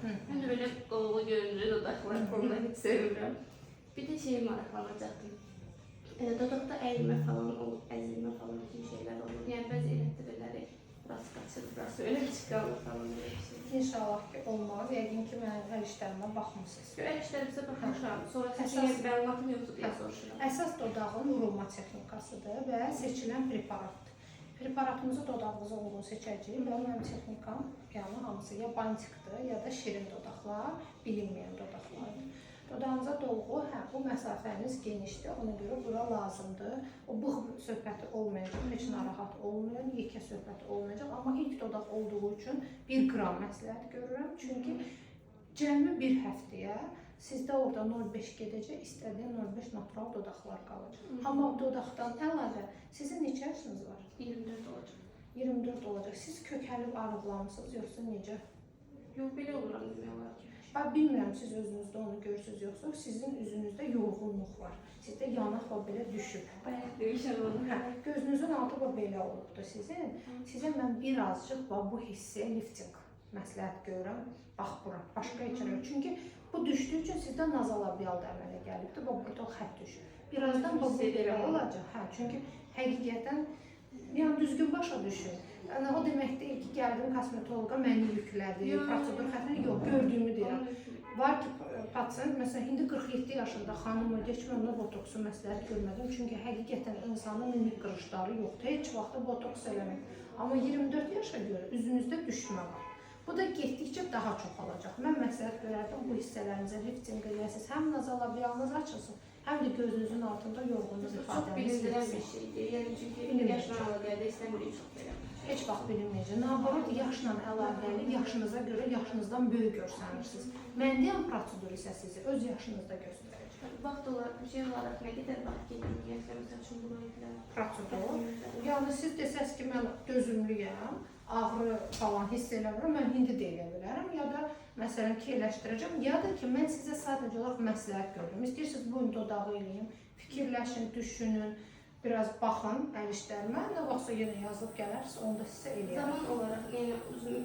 Həm də belə qollu görünür dodaqlar, onu da heç sevmirəm. Bir də şeyi maraqlanacaqdım. Dodaqda əyilmə falan olur, əzilmə falan kimi şeylər olur. Yəni bəzi elətdirirlər, burası qaçır, burası öyle çıxarır falan belə bir şey. İnşallah ki olmaz. Yəqin ki mənim əl işlərimə baxmısınız. Yo, əl işlərimizə baxmışam. Sonra Əsas- yəni məlumatım yoxdur deyə soruşuram. Əsas dodağın vurulma texnikasıdır və seçilən preparatdır. Preparatımızı dodağınıza uyğun seçəcəyik və mənim texnikam, yəni hamısı ya bantikdir, ya da şirin dodaqlar, bilinməyən dodaqlardır. Dodağınıza dolğu, hə, bu məsafəniz genişdir, ona görə bura lazımdır. O bığ söhbəti olmayacaq, heç narahat olmayın, yekə söhbəti olmayacaq. Amma ilk dodaq olduğu üçün 1 qram məsləhət görürəm. Çünki cəmi bir həftəyə sizdə orada 0,5 gedəcək, istədiyin 0,5 natural dodaqlar qalacaq. Amma dodaqdan əlavə sizin neçə yaşınız var? 24 olacaq. 24 olacaq. Siz kökəlib arıqlamısınız yoxsa necə? Yox, belə oluram demək olar ki. Bax, bilmirəm siz özünüzdə onu görürsüz yoxsa sizin üzünüzdə yorğunluq var. Sizdə yanaq bax belə düşüb. Bayaq demişəm onu. Hə, gözünüzün altı bax belə olubdu sizin. Sizə mən birazcıq bax bu hissəyə lifting məsləhət görürəm. Bax bura, başqa heç yerə yox. Çünki bu düşdüyü üçün sizdə nazalabial da əmələ gəlibdi. Bax burada o xətt düşüb. Birazdan bax bu Hiss belə edirəm onu. olacaq. Hə, çünki həqiqətən yəni düzgün başa düşün. Yəni o demək deyil ki, gəldim kosmetoloqa məni yüklədi, Yox. prosedur xətrini yox, gördüyümü deyirəm. Onu- Var ki, pasient məsələn indi 47 yaşında xanımı heç mən ona botoksu məsləhət görmədim. Çünki həqiqətən insanın mimik qırışları yoxdur. Heç vaxt da botoks eləmir. Amma 24 yaşa görə üzünüzdə düşmə var. Bu da getdikcə daha çoxalacaq. Mən məsləhət görərdim bu hissələrinizə lifting eləyəsiniz. Həm nazalabialınız açılsın, həm də gözünüzün altında yorğunluq Çox ifadəniz bilindirən getsin. bir şeydir. Yəni çünki Bilinmir. yaşla əlaqəli istəmirik çox belə. Heç vaxt bilinməyəcək. Naborot yaşla əlaqəli, yaşınıza görə yaşınızdan böyük görsənirsiniz. Mən deyən prosedur isə sizi öz yaşınızda göstərəcək. Vaxt olaraq, bir şey olaraq nə qədər vaxt gedir ümumiyyətlə məsəl üçün bunu edirlər. Prosedur. Yəni siz desəz ki, mən dözümlüyəm, ağrı falan hiss eləmirəm, mən indi də elə bilərəm ya da məsələn ki, eləşdirəcəm, ya da ki, mən sizə sadəcə olaraq məsləhət gördüm. İstəyirsiniz bu gün dodağı eləyim, fikirləşin, düşünün, biraz baxın əl işlərimə, nə vaxtsa yenə yazıb gələrsə, onda sizə eləyərəm. Zaman olaraq, yəni uzun